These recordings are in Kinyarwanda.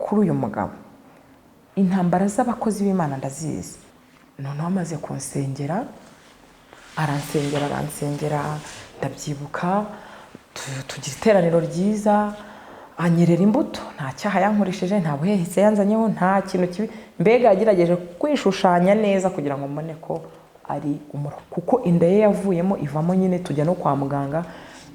Kuri uyu mugabo, intambara z'abakozi b'Imana ndazizi. Noneho amaze kunsengera, aransengera, aransengera, ndabyibuka, tugira iteraniro ryiza, anyerera imbuto. Nta cyaha yankoresheje, nta buhehise yanzanyeho, nta kintu kibi. Mbega yagerageje kwishushanya neza kugira ngo mbone ko ari umuro, kuko inda ye yavuyemo ivamo nyine. Tujya no kwa muganga,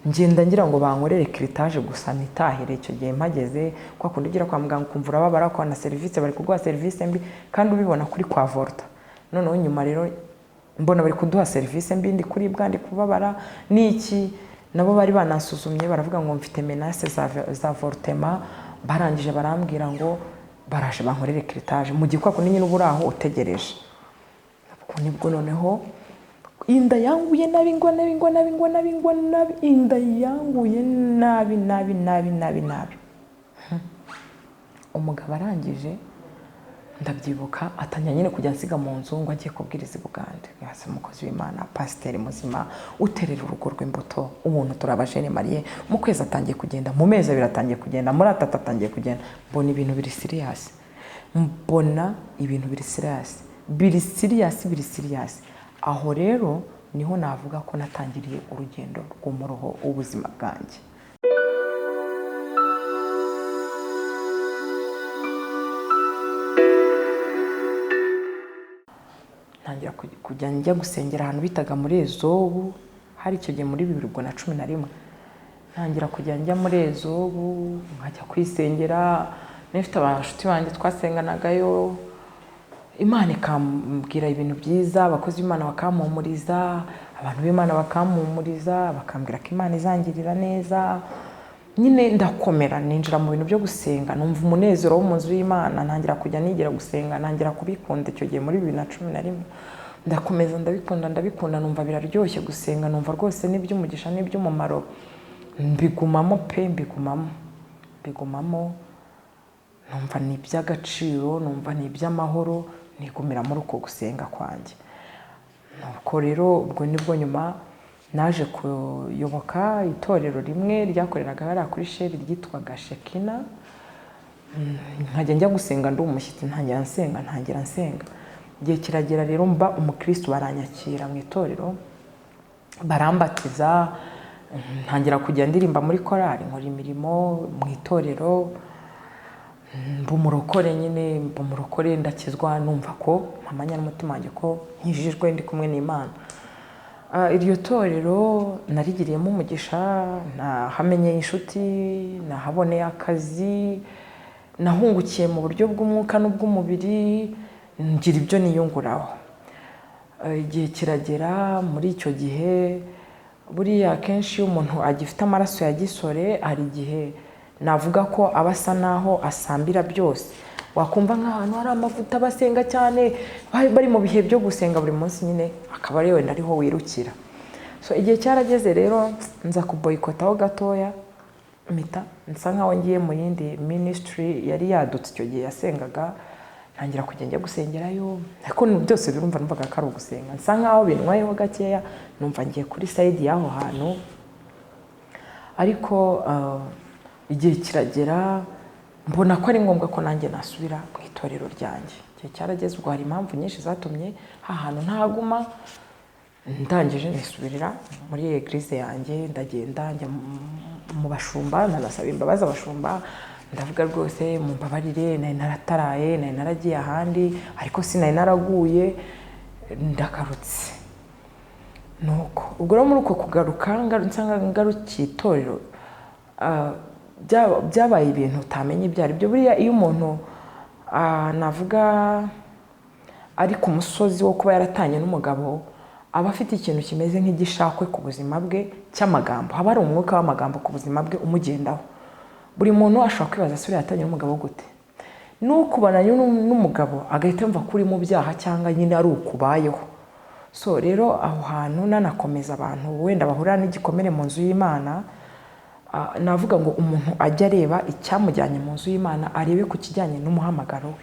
ngenda ngira ngo bankorere curetage gusa nitahire. Icyo gihe mpageze, kwa kundi ugera kwa muganga ukumva urababara, ukabona serivisi bari kuguha serivisi mbi kandi ubibona kuri kwa avorta. Noneho nyuma rero mbona bari kuduha serivisi mbi, ndi kuribwa, ndi kubabara n'iki. Nabo bari banansuzumye, baravuga ngo mfite menace za avortement. Barangije barambwira ngo baraje bankorere curetage, mu gihe kwa kundi nyine uba uri aho utegereje. Ubwo nibwo noneho inda yanguye nabi, ngwa nabi, ngwa nabi, ngwa nabi, ngwa nabi. Inda yanguye nabi, nabi, nabi, nabi, nabi. Umugabo arangije, ndabyibuka, atangira nyine kujya ansiga mu nzu ngo agiye kubwiriza i Bugande. Yase umukozi w'Imana, pasiteri muzima, uterera urugo rw'imbuto, umuntu turi aba jeunes mariés, mu kwezi atangiye kugenda, mu mezi 2 atangiye kugenda, muri 3 atangiye kugenda. Mbona ibintu biri serious, mbona ibintu biri serious, biri serious, biri serious. Aho rero niho navuga ko natangiriye urugendo rw'umuruho w'ubuzima bwanjye. Ntangira kujya njya gusengera ahantu bitaga muri Ezobu, hari icyo gihe muri 2011. Ntangira kujya njya muri Ezobu, nkajya kwisengera, nifite abashuti banjye twasenganagayo. Imana ikambwira ibintu byiza, abakozi b'Imana bakampumuriza, abantu b'Imana bakampumuriza, bakambwira ko Imana izangirira neza. Nyine ndakomera, ninjira mu bintu byo gusenga, numva umunezero wo mu nzu y'Imana, ntangira kujya nigira gusenga, ntangira kubikunda. Icyo gihe muri 2011 ndakomeza ndabikunda, ndabikunda, numva biraryoshye gusenga, numva rwose n'iby'umugisha n'iby'umumaro, mbigumamo pe, mbigumamo, mbigumamo, numva ni iby'agaciro, numva ni iby'amahoro, nigumira muri uko gusenga kwanjye. Nuko rero ubwo nibwo nyuma naje kuyoboka itorero rimwe ryakoreraga hariya kuri Shell ryitwaga Shekina. Nkajya njya gusenga ndi umushyitsi, ntangira nsenga, ntangira nsenga. Igihe kiragera rero mba umukristo, baranyakira mu itorero, barambatiza, ntangira kujya ndirimba muri korali, nkora imirimo mu itorero, mba umurokore nyine, mba umurokore, ndakizwa, numva ko mpamanya n'umutima wanjye ko nkijijwe, ndi kumwe n'Imana. Iryo torero narigiriyemo umugisha, nahamenyeye inshuti, nahaboneye akazi, nahungukiye mu buryo bw'umwuka n'ubw'umubiri, ngira ibyo niyunguraho. Igihe kiragera muri icyo gihe, buriya akenshi iyo umuntu agifite amaraso ya gisore, hari igihe navuga ko aba asa naho asambira byose. Wakumva nk'ahantu hari amavuta, basenga cyane, bari mu bihe byo gusenga buri munsi nyine, akaba ari wenda ariho wirukira. So igihe cyarageze rero nza kuboyikotaho gatoya, mpita nsa nkaho ngiye mu yindi ministry yari yadutse icyo gihe yasengaga, ntangira kujya njya gusengerayo, ariko byose birumva numvaga ko ari ugusenga, nsa nkaho bintwayeho gakeya, numva ngiye kuri side y'aho hantu. Ariko igihe kiragera mbona ko ari ngombwa ko nanjye nasubira mu itorero ryanjye. Igihe cyarageze, ubwo hari impamvu nyinshi zatumye hantu ntaguma, ndangije nisubirira muri église yanjye, ndagenda njya mu bashumba, ndanasaba imbabazi abashumba, ndavuga rwose mumbabarire, nari narataraye, nari naragiye ahandi, ariko sinari naraguye, ndagarutse. Nuko ubwo rero muri uko kugaruka nsanga ngarukiye itorero, byabaye ibintu utamenya ibyo ari byo. Buriya iyo umuntu navuga ari ku musozi wo kuba yaratanye n'umugabo, aba afite ikintu kimeze nk'igishakwe ku buzima bwe cy'amagambo, haba hari umwuka w'amagambo ku buzima bwe umugendaho. Buri muntu ashobora kwibaza se uriya yatanye n'umugabo gute, n'ukubana n'umugabo agahita yumva ko uri mu byaha cyangwa nyine ari ukubayeho. So rero aho hantu nanakomeza abantu wenda bahurira n'igikomere mu nzu y'Imana, navuga ngo umuntu ajye areba icyamujyanye mu nzu y'Imana, arebe ku kijyanye n'umuhamagaro we.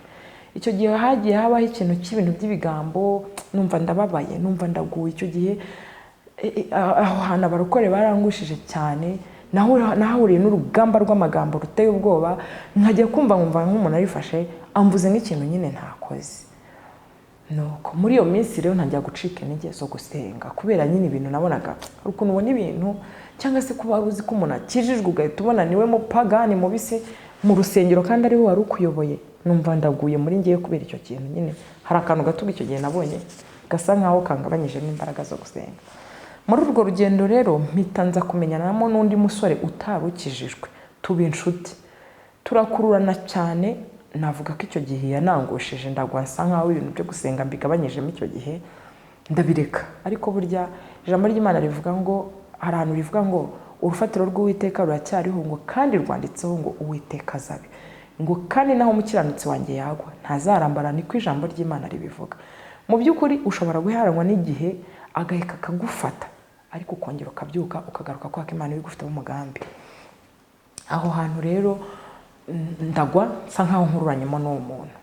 Icyo gihe hagiye habaho ikintu cy'ibintu by'ibigambo, numva ndababaye, numva ndaguye. Icyo gihe aho hantu abarokore barangushije cyane, Nahuriye n'urugamba rw'amagambo ruteye ubwoba, nkajya kumva nkumva nk'umuntu arifashe amvuze nk'ikintu nyine ntakoze. Nuko muri iyo minsi rero ntangira gucika intege zo gusenga, kubera nyine ibintu nabonaga, hari ukuntu ubona ibintu cyangwa se kuba wari uzi ko umuntu akijijwe ugahita ubona niwe mupagani mubisi mu rusengero kandi ariwe wari ukuyoboye. Numva ndaguye muri ngewe kubera icyo kintu nyine. Hari akantu gato icyo gihe nabonye gasa nkaho kangabanyijemo imbaraga zo gusenga. Muri urwo rugendo rero mpita nza kumenyanamo n'undi musore utarukijijwe, tuba inshuti, turakururana cyane. Navuga ko icyo gihe yanangushije ndagwa, nsa nkaho ibintu byo gusenga mbigabanyijemo icyo gihe ndabireka. Ariko burya ijambo ry'Imana rivuga ngo, hari ahantu rivuga ngo urufatiro rw'Uwiteka ruracyariho, ngo kandi rwanditseho ngo Uwiteka azabe, ngo kandi naho umukiranutsi wanjye yagwa ntazarambara, niko ijambo ry'Imana ribivuga. Mu by'ukuri ushobora guheranwa n'igihe agaheka akagufata, ariko ukongera ukabyuka ukagaruka kwaka Imana ibigufitemo umugambi. Aho hantu rero ndagwa nsa nkaho nkururanyemo n'uwo muntu.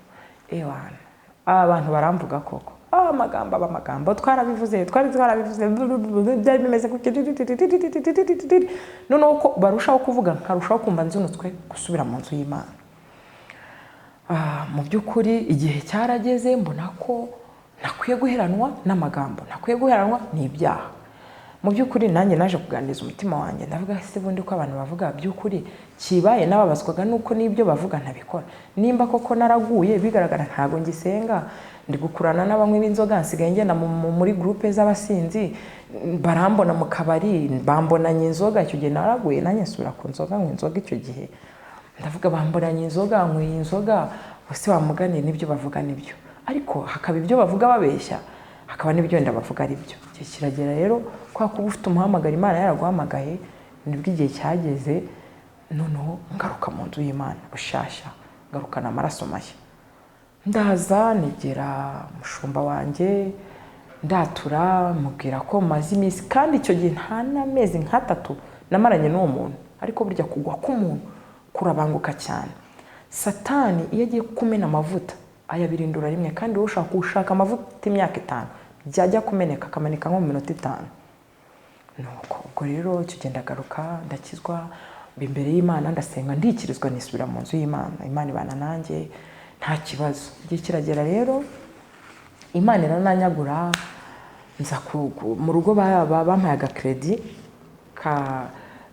Ewana, abantu baramvuga koko, amagambo aba amagambo, twarabivuze, twari twarabivuze, byari bimeze gutya. Noneho uko barushaho kuvuga nkarushaho kumva nzunutswe gusubira mu nzu y'Imana. Mu by'ukuri igihe cyarageze mbona ko ntakwiye guheranwa n'amagambo, ntakwiye guheranwa n'ibyaha. Mu by'ukuri nanjye naje kuganiriza umutima wanjye, ndavuga se bundi ko abantu bavuga by'ukuri kibaye nababazwaga nuko n'ibyo bavuga ntabikora. Nimba koko naraguye bigaragara ntago ngisenga, ndi gukurana n'abanywi b'inzoga, nsigaye ngenda muri groupe z'abasinzi, barambona mu kabari, bambonanye inzoga. Icyo gihe naraguye nanjye nsubira ku nzoga, nywa inzoga icyo gihe. Ndavuga bambonanye inzoga, nyweye inzoga, bose bamuganiye n'ibyo bavuga nibyo. Ariko hakaba ibyo bavuga babeshya, hakaba n'ibyo wenda bavuga ari byo. Igihe kiragera rero kwa kuba ufite umuhamagaro, Imana yaraguhamagaye, nibwo igihe cyageze noneho ngaruka mu nzu y'Imana bushyashya, ngarukana amaraso mashya. Ndaza negera umushumba wanjye, ndatura, mubwira ko maze iminsi, kandi icyo gihe nta n'amezi nk'atatu namaranye n'uwo muntu. Ariko burya kugwa k'umuntu kurabanguka cyane. Satani iyo agiye kumena amavuta ayabirindura rimwe, kandi wowe ushaka gushaka amavuta imyaka 5 byajya kumeneka akameneka nko mu minota 5. Nuko ubwo rero icyo gihe ndagaruka, ndakizwa imbere y'Imana, ndasenga, ndikirizwa, nisubira mu nzu y'Imana. Imana ibana nanjye nta kibazo. Igihe kiragera rero Imana irananyagura, nza mu rugo bampaye agakredi ka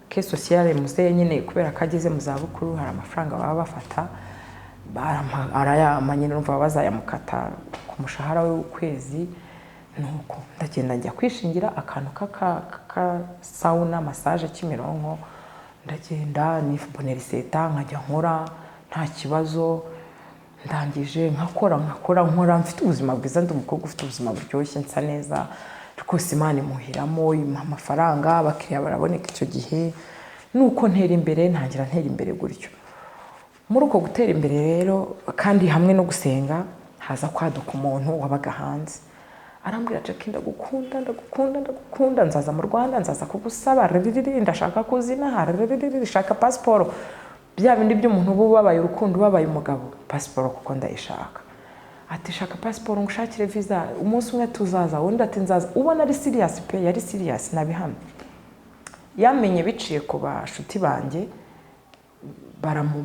ke sociale muzehe nyine, kubera ko ageze mu zabukuru hari amafaranga baba bafata, arayampa nyine, urumva bazayamukata ku mushahara we w'ukwezi. Nuko ndagenda njya kwishingira akantu ka sauna massage Kimironko, ndagenda nibonera iseta nkajya nkora nta kibazo. Ndangije nkakora nkakora nkora mfite ubuzima bwiza, ndi umukobwa ufite ubuzima buryoshye, nsa neza rwose. Imana imuhiramo, impa amafaranga, abakiriya baraboneka icyo gihe. Nuko ntera imbere, ntangira ntera imbere gutyo. Muri uko gutera imbere rero kandi hamwe no gusenga, haza kwaduka umuntu wabaga hanze, arambwira Jackie ndagukunda ndagukunda ndagukunda, nzaza mu Rwanda, nzaza kugusaba, ndashaka kuzina, shaka pasiporo, bya bindi by'umuntu uba ubabaye urukundo, ubabaye umugabo, pasiporo kuko ndayishaka. Ati shaka pasiporo ngushakire visa, umunsi umwe tuzaza. Undi ati nzaza. Ubona ari serious pe, yari serious nabihamye. Yamenye biciye ku bashuti banjye,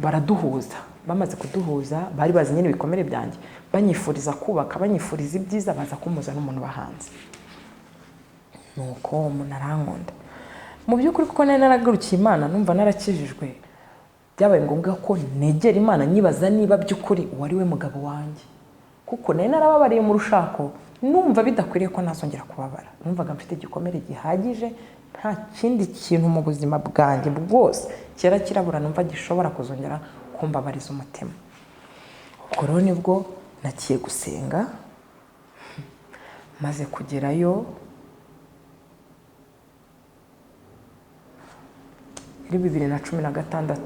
baraduhuza. Bamaze kuduhuza bari bazi nyine ibikomere byanjye, banyifuriza kubaka, banyifuriza ibyiza, baza kumuza n'umuntu bahanze. Nuko umuntu arankunda mu by'ukuri, kuko nari naragarukiye Imana, numva narakijijwe. Byabaye ngombwa ko negera Imana nyibaza niba by'ukuri uwo ari we mugabo wanjye, kuko nari narababariye mu rushako, numva bidakwiriye ko nazongera kubabara. Numvaga mfite igikomere gihagije, nta kindi kintu mu buzima bwanjye bwose cyera kirabura numva gishobora kuzongera kumbabariza umutima. Ubwo rero nibwo nagiye gusenga, maze kugerayo muri 2016.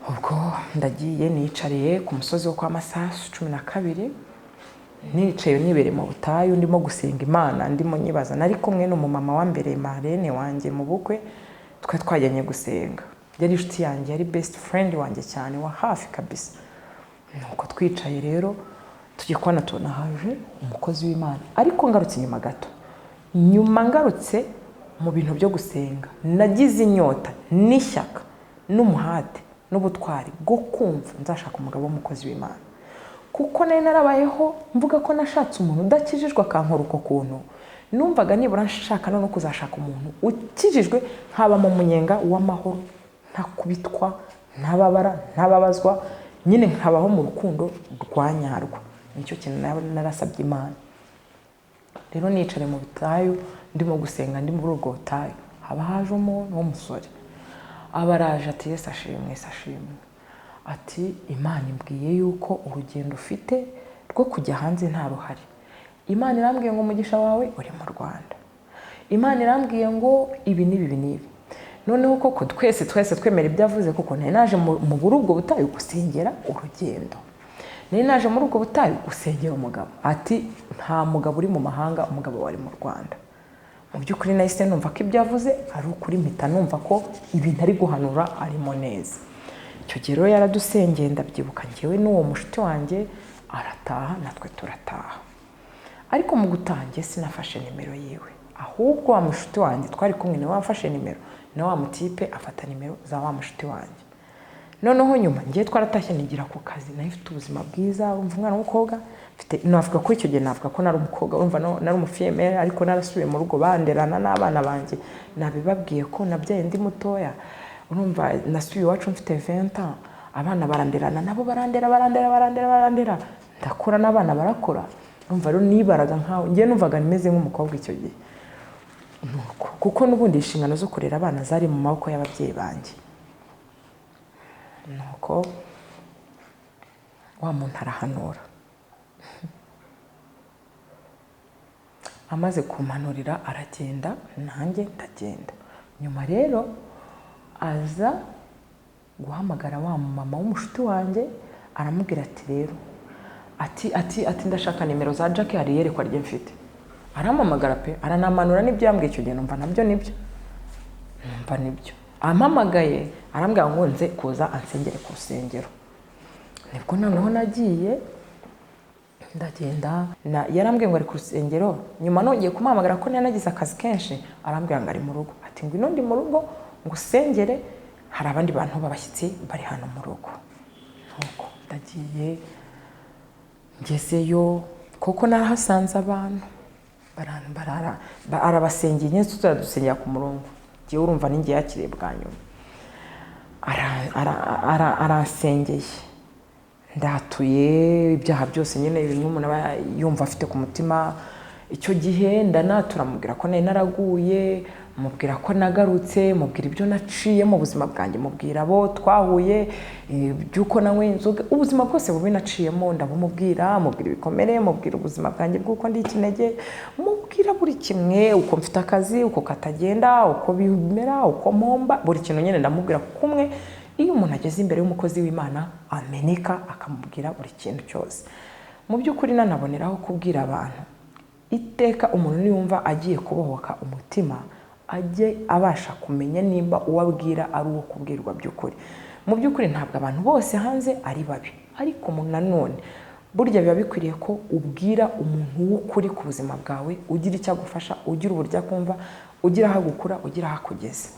Ubwo ndagiye nicariye ku musozi wo kwa Masasu 12, nicaye nibereye mu butayu, ndimo gusenga Imana, ndimo nyibaza. Nari kumwe n'umumama wa mbere marene wanjye mu bukwe, twari twajyanye gusenga. Yari inshuti yanjye, yari best friend wanjye cyane, wa hafi kabisa. Nuko twicaye rero tugiye kubona tubona haje umukozi w'Imana. Ariko ngarutse inyuma gato, nyuma ngarutse mu bintu byo gusenga, nagize inyota n'ishyaka n'umuhate n'ubutwari bwo kumva nzashaka umugabo w'umukozi w'Imana, kuko nari narabayeho mvuga ko nashatse umuntu udakijijwe akankora uko kuntu. Numvaga nibura nshaka no kuzashaka umuntu ukijijwe, nkaba mu munyenga w'amahoro, ntakubitwa, ntababara, ntababazwa, nyine nkabaho mu rukundo rwa nyarwo. Nicyo kintu narasabye Imana. Rero nicare mu butayu ndimo gusenga, ndi muri ubwo butayu haba haje umuntu w'umusore, abaraje ati Yesu ashimwe, Yesu ashimwe, ati Imana imbwiye yuko urugendo ufite rwo kujya hanze nta ruhari. Imana irambwiye ngo umugisha wawe uri mu Rwanda. Imana irambwiye ngo ibi n'ibi n'ibi. Noneho koko twese twemera ibyo avuze, kuko nari naje muri ubwo butayu gusengera urugendo, nari naje muri ubwo butayu gusengera umugabo. Ati nta mugabo uri mu mahanga, umugabo wari mu Rwanda. Mu by'ukuri nahise numva ko ibyo avuze ari ukuri, mpita numva ko ibintu ari guhanura arimo neza. Icyo gihe rero yaradusengeye, ndabyibuka njyewe n'uwo mushuti wanjye arataha, natwe turataha. Ariko mu gutangiye sinafashe nimero yiwe, ahubwo wa mushuti wanjye twari kumwe niwe wafashe nimero, na wa mutipe afata nimero za wa mushuti wanjye. Noneho nyuma ngiye twaratashye nigira ku kazi, nari mfite ubuzima bwiza, urumva umwana w'umukobwa mfite, navuga ko icyo gihe navuga ko nari umukobwa, urumva nari umufiyemere, ariko narasubiye mu rugo banderana n'abana banjye, nabibabwiye ko nabyaye ndi mutoya, urumva nasubiye iwacu mfite 20 ans, abana baranderana nabo barandera barandera barandera barandera, ndakura n'abana barakura. Urumva rero nibaraga nkaho ngiye, numvaga nimeze nk'umukobwa icyo gihe. Nuko kuko n'ubundi inshingano zo kurera abana zari mu maboko y'ababyeyi banjye. Nuko wa muntu arahanura, amaze kumpanurira aragenda, nanjye ndagenda. Nyuma rero aza guhamagara wa mama w'umushuti wanjye, aramubwira ati rero ati ati ati ndashaka nimero za Jackie, hari iyerekwa rye mfite. Arampamagara pe, aranamanura n'ibyo yambwiye icyo gihe, numva nabyo nibyo, numva nibyo. Ampamagaye arambwira ngo nze kuza ansengere ku rusengero. Nibwo noneho nagiye ndagenda, yarambwiye ngo ari ku rusengero. Nyuma nongeye kumuhamagara ko nanagize akazi kenshi, arambwira ngo ari mu rugo, ati ngwino ndi mu rugo ngusengere, hari abandi bantu b'abashyitsi bari hano mu rugo. Nuko ndagiye ngezeyo, koko narahasanze abantu arabasengeye nyine, tuzadusengera ku murongo. Ngiye urumva ninjye yakiriye bwa nyuma, aransengeye, ndatuye ibyaha byose nyine bimwe umuntu aba yumva afite ku mutima. Icyo gihe ndanatura, mubwira ko nari naraguye, mubwira ko nagarutse, mubwira ibyo naciye mu buzima bwanjye, mubwira abo twahuye, by'uko nanywe inzoga, ubuzima bwose bubi naciyemo ndabumubwira, mubwira ibikomere, mubwira ubuzima bwanjye bw'uko ndi ikinege, mubwira buri kimwe, uko mfite akazi, uko katagenda, uko bimera, uko mpomba, buri kintu nyine ndamubwira kumwe. Iyo umuntu ageze imbere y'umukozi w'Imana ameneka akamubwira buri kintu cyose. Mu by'ukuri nanaboneraho kubwira abantu, iteka umuntu niyumva agiye kubohoka umutima, ajye abasha kumenya nimba uwo abwira ari uwo kubwirwa by'ukuri. Mu by'ukuri ntabwo abantu bose hanze ari babi, ariko nanone burya biba bikwiriye ko ubwira umuntu w'ukuri ku buzima bwawe, ugira icyo agufasha, ugira uburyo akumva, ugira aho agukura, ugira aho akugeza.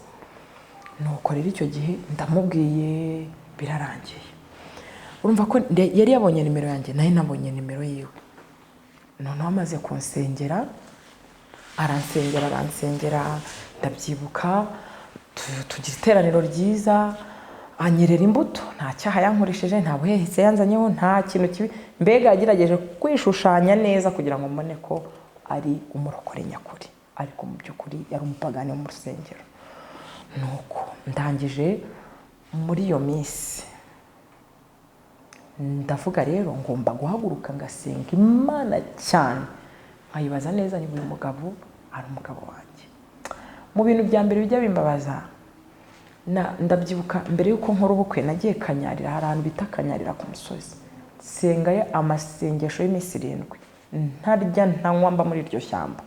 Nuko rero icyo gihe ndamubwiye birarangiye. Urumva ko yari yabonye nimero yanjye, nayo nabonye nimero yiwe. Noneho amaze kunsengera, aransengera aransengera, ndabyibuka, tugira iteraniro ryiza, anyerera imbuto, nta cyaha yankoresheje, nta buhehese yanzanyeho, nta kintu kibi, mbega yagerageje kwishushanya neza kugira ngo mbone ko ari umurokore nyakuri, ariko mu by'ukuri yari umupagani wo mu rusengero. Nuko ndangije muri iyo minsi ndavuga rero ngomba guhaguruka ngasenga Imana cyane, nkayibaza neza niba uyu mugabo ari umugabo wanjye. Mu bintu bya mbere bijya bimbabaza, ndabyibuka mbere y'uko nkora ubukwe nagiye Kanyarira, hari ahantu bita Kanyarira ku musozi, nsengayo amasengesho y'iminsi 7, ntarya ntanywa, mba muri iryo shyamba,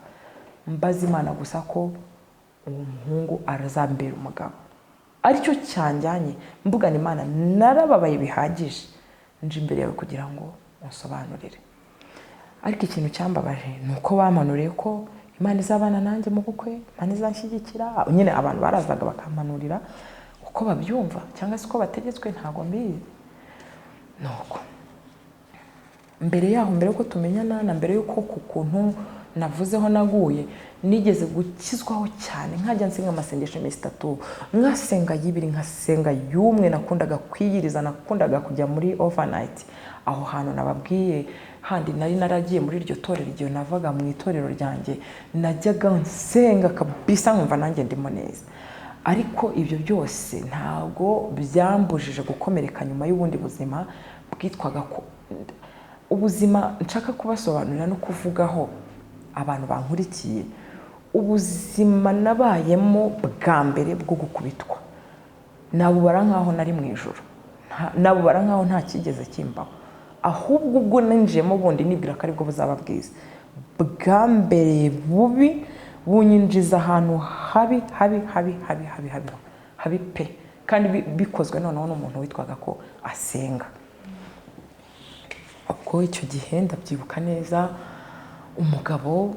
mbaza Imana gusa ko uwo muhungu arazambera umugabo. Aricyo cyanjyanye mbugana Imana, narababaye bihagije, nje imbere yawe kugira ngo unsobanurire. Ariko ikintu cyambabaje ni uko bamanuriye ko Imana izabana nanjye mu bukwe, Imana izanshyigikira. Nyine abantu barazaga bakampanurira uko babyumva cyangwa se uko bategetswe, ntabwo mbizi. Nuko mbere yaho, mbere yuko tumenyana na mbere yuko ku kuntu navuzeho naguye, nigeze gukizwaho cyane, nkajya nsenga amasengesho iminsi 3, nkasenga y'ibiri, nkasenga y'umwe. Nakundaga kwiyiriza, nakundaga kujya muri overnight. Aho hantu nababwiye handi nari naragiye muri iryo torero, igihe navaga mu itorero ryanjye najyaga nsenga kabisa, nkumva nanjye ndimo neza. Ariko ibyo byose ntabwo byambujije gukomereka nyuma y'ubundi buzima bwitwaga ko ubuzima nshaka kubasobanurira no kuvugaho abantu bankurikiye. Ubuzima nabayemo bwa mbere bwo gukubitwa, nabubara nkaho nari mu ijoro, nabubara nkaho nta kigeze kimbaho. Ahubwo ubwo ninjiyemo bundi nibwira ko aribwo buzaba bwiza, bwa mbere bubi bunyinjiza ahantu habi habi habi habi habi habi habi pe, kandi bikozwe noneho n'umuntu witwaga ko asenga. Ubwo icyo gihe ndabyibuka neza, umugabo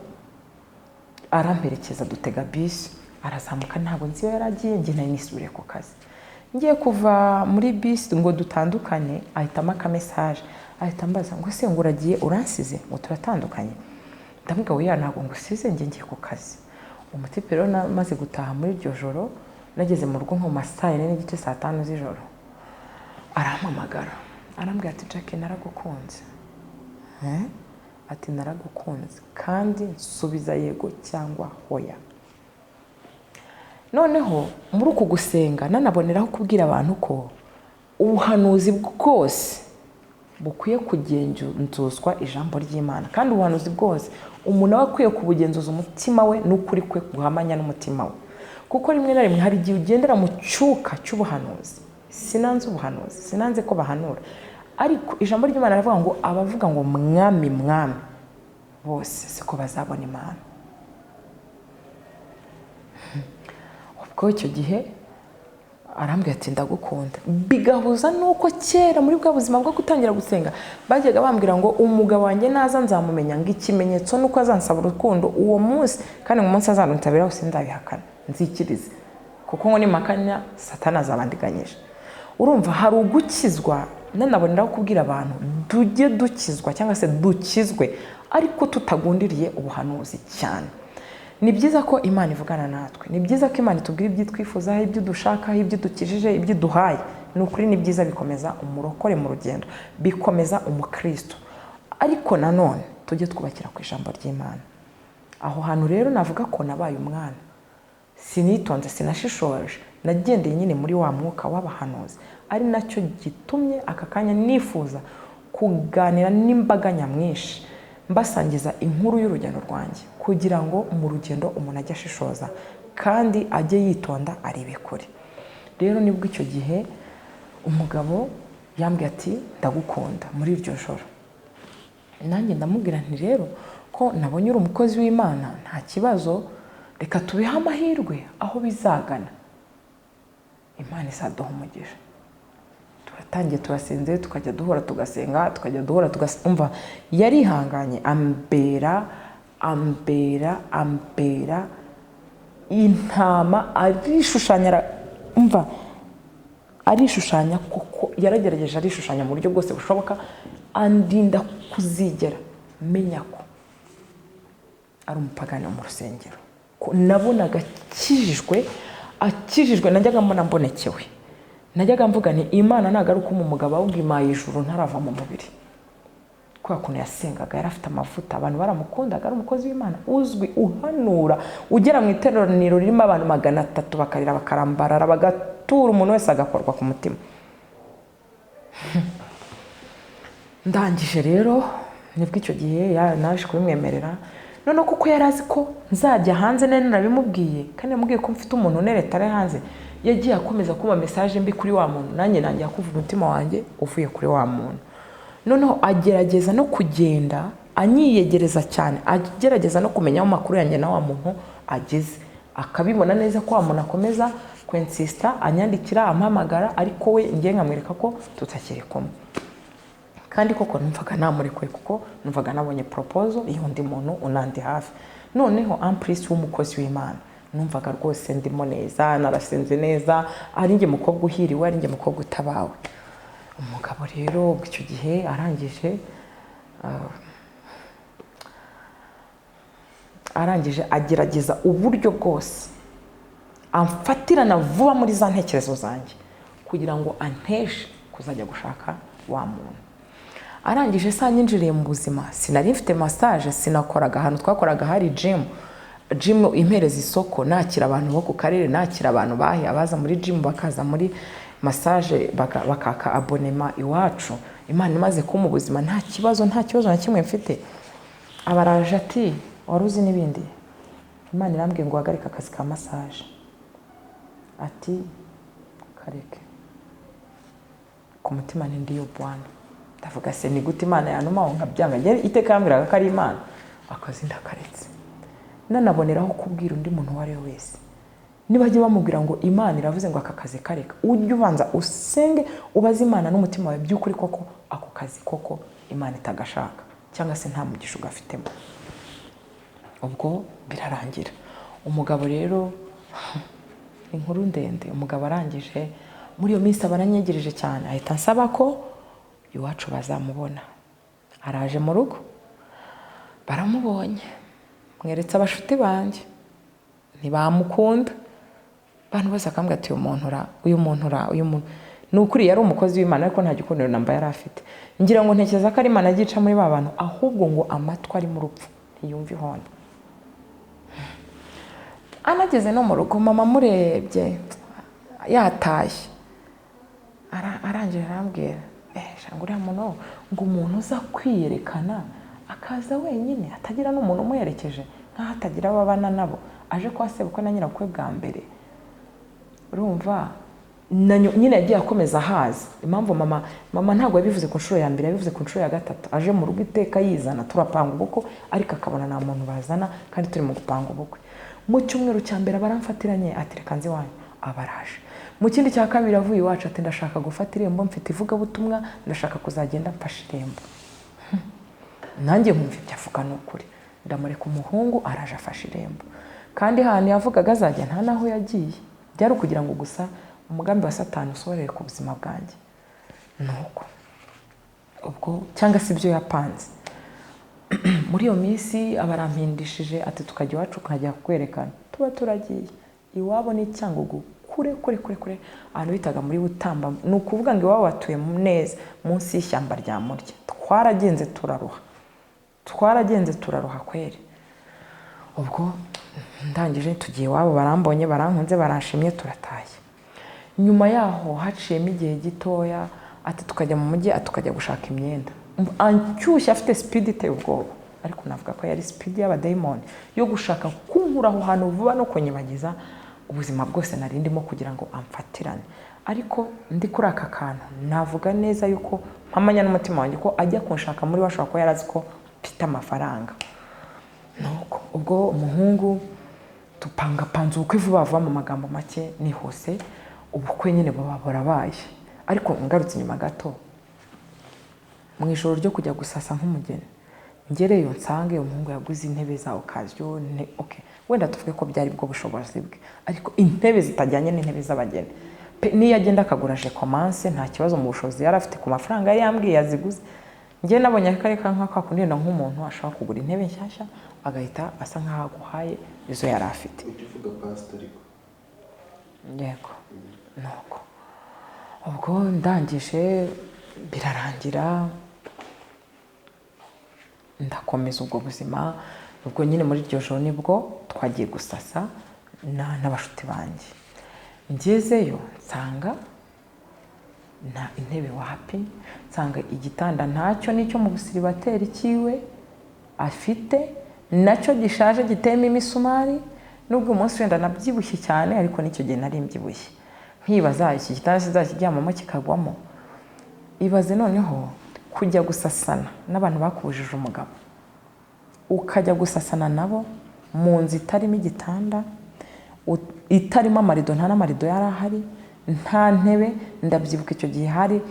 aramperekeza dutega bisi, arazamuka, ntabwo nzi iyo yari agiye, njye nari nisubiriye ku kazi. Ngiye kuva muri bisi ngo dutandukane, ahitamo aka message, ahita ambaza ngo se ngo uragiye uransize, ngo turatandukanye? Ndamubwira oya, ntabwo ngusize, njye ngiye ku kazi. Umutipe rero namaze gutaha muri iryo joro, nageze mu rugo nko mu ma 4:30, 5:00 z'ijoro, arampamagara arambwira ati Jackie naragukunze, ati naragukunze kandi nsubiza yego cyangwa hoya. Noneho muri uku gusenga nanaboneraho kubwira abantu ko ubuhanuzi bwose bukwiye kugenzuzwa ijambo ry'Imana, kandi ubuhanuzi bwose umuntu aba akwiye kubugenzuza umutima we n'ukuri kwe guhamanya n'umutima we, kuko rimwe na rimwe hari igihe ugendera mu cyuka cy'ubuhanuzi. Sinanze ubuhanuzi, sinanze ko bahanura, ariko ijambo ry'Imana riravuga ngo abavuga ngo mwami mwami bose siko bazabona Imana. Ubwo icyo gihe arambwira ati ndagukunda, bigahuza nuko kera muri bwa buzima bwo gutangira gusenga bajyaga bambwira ngo umugabo wanjye naza nzamumenya, ngo ikimenyetso nuko azansaba urukundo uwo munsi, kandi ngo umunsi azarunsabira sindabihakana nzikirize, kuko ngo nimpakanya Satani azabandiganyije. Urumva hari ugukizwa, nanaboneraho kubwira abantu tujye dukizwa cyangwa se dukizwe ariko tutagundiriye ubuhanuzi cyane. Ni byiza ko Imana ivugana natwe, ni byiza ko Imana itubwira ibyo twifuzaho, ibyo dushakaho, ibyo dukijije, ibyo duhaye. Ni ukuri ni byiza, bikomeza umurokore mu rugendo, bikomeza umukristo. Ariko nanone tujye twubakira ku ijambo ry'Imana. Aho hantu rero navuga ko nabaye umwana, sinitonze, sinashishoje, nagendeye nyine muri wa mwuka w'abahanuzi, ari nacyo gitumye aka kanya nifuza kuganira n'imbaga nyamwinshi, mbasangiza inkuru y'urugendo rwanjye, kugira ngo mu rugendo umuntu ajye ashishoza kandi ajye yitonda arebe kure. Rero nibwo icyo gihe umugabo yambwiye ati ndagukunda muri iryo joro, nanjye ndamubwira nti rero ko nabonye uri umukozi w'Imana nta kibazo, reka tubihe amahirwe aho bizagana, Imana izaduha umugisha. Turatangiye turasenze, tukajya duhora tugasenga, tukajya duhora tugasenga. Yarihanganye ambera ambera ambera intama, arishushanya, umva arishushanya koko, yaragerageje arishushanya mu buryo bwose bushoboka, andinda kuzigera menya ko ari umupagani wo mu rusengero. Nabonaga akijijwe, najyaga mbona mbonekewe, najyaga mvuga ni Imana ntabwo ari uko umugabo ahubwo imaye ijuru ntarava mu mubiri. Kubera ukuntu yasengaga, yari afite amavuta, abantu baramukundaga, ari umukozi w'Imana uzwi, uhanura, ugera mu iteraniro ririmo abantu 300 bakarira bakarambarara, bagatura, umuntu wese agakorwa ku mutima. Ndangije rero nibwo icyo gihe naje kubimwemerera. Noneho kuko yari azi ko nzajya hanze, nari narabimubwiye, kandi namubwiye ko mfite umuntu unereta ari hanze, yagiye akomeza kumpa message mbi kuri wa muntu, nanjye nangiye kuvuga umutima wanjye uvuye kuri wa muntu. Noneho agerageza no kugenda anyiyegereza cyane, agerageza no kumenya aho amakuru yanjye na wa muntu ageze, akabibona neza ko wa muntu akomeza kwensista, anyandikira, ampamagara, ariko we ngiye nkamwereka ko tutakiri kumwe. Kandi koko numvaga namurekuye, kuko numvaga nabonye proposal y'undi muntu unandi hafi, noneho en plus w'umukozi w'Imana. Numvaga rwose ndimo neza, narasenze neza, ari njye mukobwa uhiriwe, ari njye mukobwa utabawe. Umugabo rero ubwo icyo gihe arangije agerageza uburyo bwose amfatirana vuba muri za ntekerezo zanjye kugira ngo anteshe kuzajya gushaka wa muntu. Arangije saa nyinjiriye mu buzima, sinari mfite massage, sinakoraga ahantu twakoraga hari gym, gym impereza isoko, nakira abantu bo ku karere, nakira abantu bahe abaza muri gym, bakaza muri massage, bakaka abonnement iwacu. Imana imaze kumpa ubuzima, nta kibazo, nta kibazo na kimwe mfite. Abaraje ati: "Wari uzi n'ibindi? Imana irambwiye ngo uhagarike akazi ka massage." Ati: "Kareke." Ku mutima ni ndiyo bwana, ndavuga: "Se ni gute Imana yanuma ngo nkabyanga?" Yari iteka yambwiraga ko ari Imana. Akazi ndakaretse. Nanaboneraho kubwira undi muntu uwo ari we wese, nibajya bamubwira ngo Imana iravuze ngo aka kazi kareka, ujye ubanza usenge, ubaze Imana n'umutima wawe by'ukuri koko ako kazi koko Imana itagashaka cyangwa se nta mugisha ugafitemo. Ubwo birarangira. Umugabo rero, inkuru ndende, umugabo arangije muri iyo minsi aba aranyegereje cyane, ahita ansaba ko iwacu bazamubona. Araje mu rugo, baramubonye, mweretse abashuti banjye, ntibamukunda. Abantu bose bakambwira ati: "Uyu muntu ura, uyu muntu ura, uyu muntu ni ukuri yari umukozi w'Imana, ariko nta gikundiro namba yari afite." Ngira ngo ntekereza ko ari Imana yagiye ica muri ba bantu, ahubwo ngo amatwi ari mu rupfu ntiyumva ihoni. Anageze no mu rugo, mama amurebye yatashye, arangije arambwira: "Sha, ngo uriya muntu, ngo umuntu uza kwiyerekana akaza wenyine, atagira n'umuntu umuherekeje, nk'aho atagira abo abana nabo, aje kwa sebukwe na nyirabukwe bwa mbere." Urumva nyine yagiye akomeza ahaza. Impamvu mama ntabwo yabivuze ku nshuro ya mbere, yabivuze ku nshuro ya gatatu. Aje mu rugo iteka yizana, turapanga ubukwe, ariko akabona nta muntu bazana kandi turi mu gupanga ubukwe. Mu cyumweru cya mbere baramfatiranye, ati: "Reka nze iwanyu." Abaraje. Mu kindi cya kabiri avuye iwacu, ati: "Ndashaka gufata irembo, mfite ivugabutumwa, ndashaka kuzagenda mfashe irembo." Nanjye nkumva ibyo avuga ni ukuri, ndamureka. Umuhungu araje afashe irembo, kandi ahantu yavugaga azajya nta n'aho yagiye. Byari ukugira ngo gusa umugambi wa Satani usohorere ku buzima bwanjye, nuko ubwo cyangwa se ibyo yapanze muri iyo minsi. Aba arampindishije, ati: "Tukajya iwacu nkajya kwerekana." Tuba turagiye iwabo, ni Cyangugu, kure kure kure kure, ahantu bitaga muri Butamba. Ni ukuvuga ngo iwabo batuye neza munsi y'ishyamba rya Murya. Twaragenze turaruha, twaragenze turaruha kweri. Ubwo ndangije tugiye iwabo, barambonye, barankunze, baranshimye, turatashye. Nyuma yaho haciyemo igihe gitoya, ati: "Tukajya mu mujyi," ati: "Tukajya gushaka imyenda." Anshyushye, afite speed iteye ubwoba, ariko navuga ko yari speed y'abadayimoni yo gushaka kunkura aho hantu vuba no kunyibagiza ubuzima bwose nari ndimo kugira ngo amfatirane. Ariko ndi kuri aka kantu, navuga neza yuko mpamanya n'umutima wanjye ko ajya kunshaka muri we ashobora kuba yarazi ko mfite amafaranga. Nuko ubwo umuhungu tupangapanze ubukwe vuba vuba. Mu magambo make nihuse, ubukwe nyine buba burabaye. Ariko ngarutse inyuma gato, mu ijoro ryo kujya gusasa nk'umugeni, ngereyo nsange umuhungu yaguze intebe za occasion. Okay, wenda tuvuge ko byari bwo bushobozi bwe, ariko intebe zitajyanye n'intebe z'abageni. Niyo agenda akagura je commence, nta kibazo mu bushobozi yari afite, ku mafaranga yari yambwiye yaziguze. Njye nabonye akarere ka nka kwa kundi wenda nk'umuntu ashobora kugura intebe nshyashya agahita asa nk'aho aguhaye izo yari afite. Ujya uvuga pasita ariko. Yego. Nuko ubwo ndangije birarangira, ndakomeza ubwo buzima. Ubwo nyine muri iryo joro nibwo twagiye gusasa n'abashuti banjye. Ngezeyo nsanga nta intebe, wapi, nsanga igitanda ntacyo, n'icyo mu busiribateri cyiwe afite nacyo gishaje, giteyemo imisumari. Nubwo umunsi wenda nabyibushye cyane, ariko n'icyo gihe nari mbyibushye, nkibaza iki gitanda sizakiryamamo kikagwamo. Ibaze noneho kujya gusasana n'abantu bakubujije umugabo, ukajya gusasana nabo mu nzu itarimo igitanda, itarimo amarido, nta n'amarido yari ahari, nta ntebe. Ndabyibuka icyo gihe hari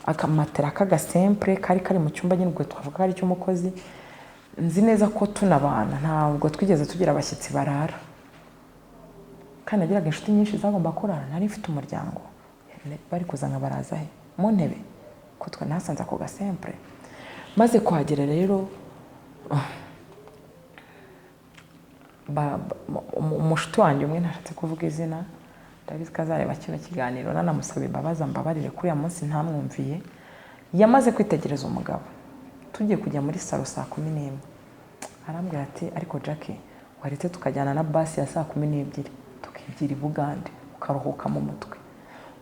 Akamatera k'agasempure kari kari mu cyumba nyine, ubwo twavuga ko ari icy'umukozi. Nzi neza ko tunabana ntabwo twigeze tugira abashyitsi barara, kandi nagiraga inshuti nyinshi zagomba kurara. Nari mfite umuryango, bari kuza nka baraza he mu ntebe ko twe nasanze ako gasempure. Maze kuhagera rero, umushuti wanjye umwe, ntashatse kuvuga izina, ndabizi ko azareba kino kiganiro, nanamusaba imbabazi ambabarire kuri uyu munsi ntamwumviye. Yamaze kwitegereza umugabo tugiye kujya muri salo saa 11, arambwira ati ariko Jackie, waretse tukajyana na basi ya saa 12 tukigira i Bugande ukaruhuka mu mutwe,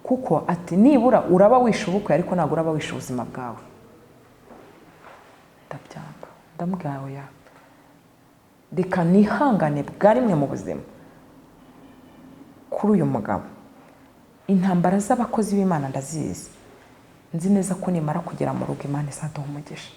kuko ati nibura uraba wishe ubukwe ariko ntabwo uraba wishe ubuzima bwawe. Ndabyanga, ndamubwira oya, reka nihangane bwa rimwe mu buzima kuri uyu mugabo. Intambara z'abakozi b'Imana ndazizi, nzi neza ko nimara kugera mu rugo Imana izaduha umugisha,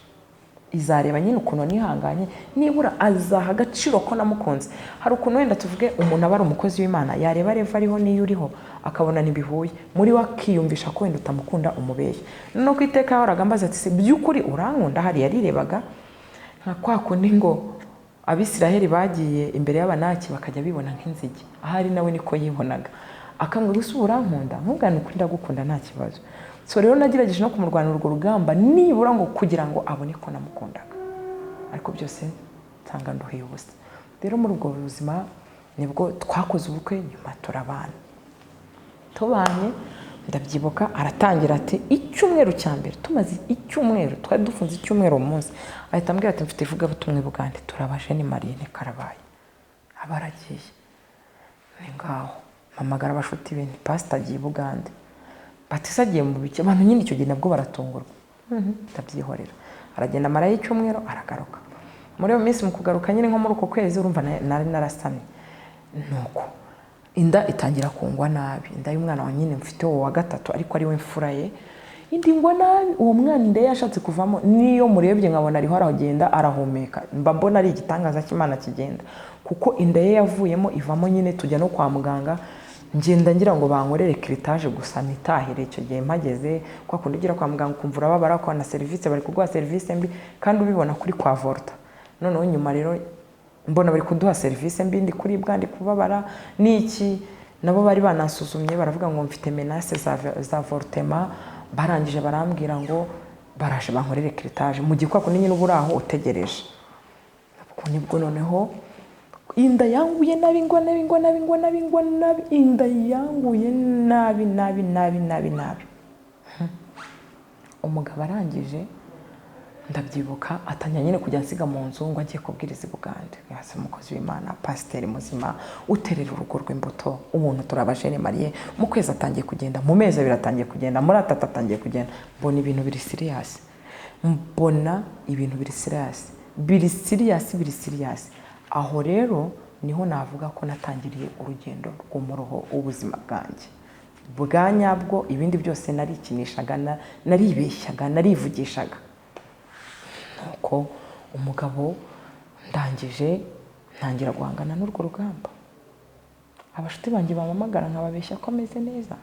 izareba nyine ukuntu nihanganye, nibura azaha agaciro ko namukunze. Hari ukuntu wenda tuvuge umuntu aba ari umukozi w'Imana, yareba reva ariho n'iyo uriho akabona ntibihuye, muri we akiyumvisha ko wenda utamukunda, umubeshya. Noneho ku iteka yahoraga ambaza ati se by'ukuri urankunda? Hari yarirebaga nka kwa kundi ngo Abisiraheli bagiye imbere y'Abanaki bakajya bibona nk'inzige, ahari nawe niko yibonaga, akambwira gusa urankunda, nkubwira ni ukuri ndagukunda nta kibazo. So rero nagerageje no kumurwanira urwo rugamba nibura ngo kugira ngo abone ko namukundaga, ariko byose nsanga nduhiye ubusa. Rero muri ubwo buzima nibwo twakoze ubukwe, nyuma turabana. Tubanye ndabyibuka aratangira ati icyumweru cya mbere, tumaze icyumweru, twari dufunze icyumweru uwo munsi, ahita ambwira ati mfite ivugabutumwa i Bugande, turabaje ni Marine karabaye. Aba aragiye, ni ngaho mpamagara abashuti be, nti pasita agiye i Bugande, batise agiye mu biki, abantu nyine icyo gihe nabwo baratungurwa. Ndabyihorera, aragenda amarayo icyumweru aragaruka. Muri iyo minsi mu kugaruka nyine nko muri uko kwezi, urumva nari narasamye, nuko inda itangira kungwa nabi, inda y'umwana wa nyine mfite uwo wa gatatu ariko ari we mfura ye, indi ngwa nabi. Uwo mwana inda ye yashatse kuvamo, niyo murebye nkabona ariho aragenda arahumeka, mba mbona ari igitangaza cy'Imana kigenda, kuko inda ye yavuyemo ivamo nyine. Tujya no kwa muganga, ngenda ngira ngo bankorere kiritaje gusa nitahire. Icyo gihe mpageze kwa kundi ugira kwa muganga ukumva urababara, kwa na serivisi bari kuguha serivisi mbi kandi ubibona kuri kwa Volta. Noneho nyuma rero mbona bari kuduha serivisi mbi, ndi kuribwa, ndi kubabara n'iki, nabo bari banasuzumye baravuga ngo mfite menace za avortement. Barangije barambwira ngo baraje bankorere kiritaje, mu gihe kwa kundi nyine uba uri aho utegereje. Ubwo nibwo noneho inda yanguye nabi, ngwa nabi, ngwa nabi, ngwa nabi, ngwa nabi, inda yanguye nabi nabi nabi nabi nabi. Umugabo arangije ndabyibuka atangira nyine kujya nsiga mu nzu ngo agiye kubwiriza i Bugande. Yase umukozi w'Imana, pasiteri muzima, uterera urugo rw'imbuto, umuntu turabajene mariye, mu kwezi atangiye kugenda, mu mezi abiri atangiye kugenda, muri atatu atangiye kugenda. Mbona ibintu biri serious, mbona ibintu biri serious, biri serious, biri serious. Aho rero niho navuga ko natangiriye urugendo rw'umuruho w'ubuzima bwanjye bwa nyabwo. Ibindi byose narikinishaga, naribeshyaga, narivugishaga. Nuko umugabo ndangije ntangira guhangana n'urwo rugamba. Abashuti banjye bampamagara nkababeshya ko ameze neza,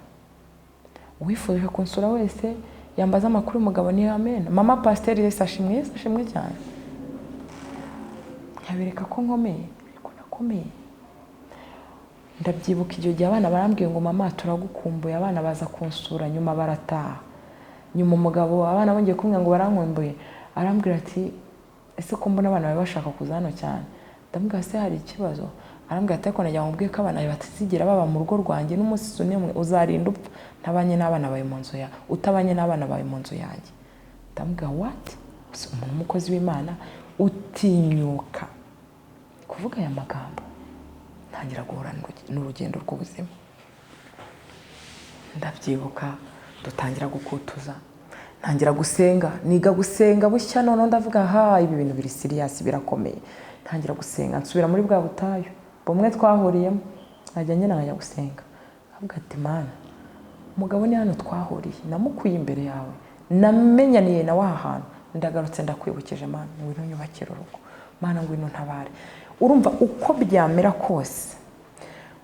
uwifuje kunsura wese yambaza amakuru y'umugabo ni amen, mama pasiteri Yesu ashimwe, Yesu ashimwe cyane, nkabereka ko nkomeye, ariko nakomeye. Ndabyibuka icyo gihe abana barambwiye ngo mama turagukumbuye, abana baza kunsura nyuma barataha. Nyuma umugabo abana bongeye kumbwira ngo barankumbuye, arambwira ati ese ko mbona abana bawe bashaka kuza hano cyane? Ndamubwira se hari ikibazo? Arambwira ati ariko nagira ngo mubwire ko abana bawe batazigera baba mu rugo rwanjye n'umunsi n'umwe, uzarinda upfa ntabanye n'abana bawe mu nzu ya, utabanye n'abana bawe mu nzu yanjye. Ndamubwira what? Umuntu w'umukozi w'Imana utinyuka kuvuga aya magambo? Ntangira guhura n'urugendo rw'ubuzima. Ndabyibuka dutangira gukutuza, ntangira gusenga, niga gusenga bushya. Noneho ndavuga ha ibi bintu biri serious, birakomeye. Ntangira gusenga, nsubira muri bwa butayu bumwe twahuriyemo, nkajya ngenda nkajya gusenga, nkavuga ati Mana, umugabo ni hano twahuriye, namukuye imbere yawe, namenyaniye nawe aha hantu, ndagarutse ndakwibukije Mana, ngwino nyubakire urugo, Mana ngwino ntabare. Urumva uko byamera kose,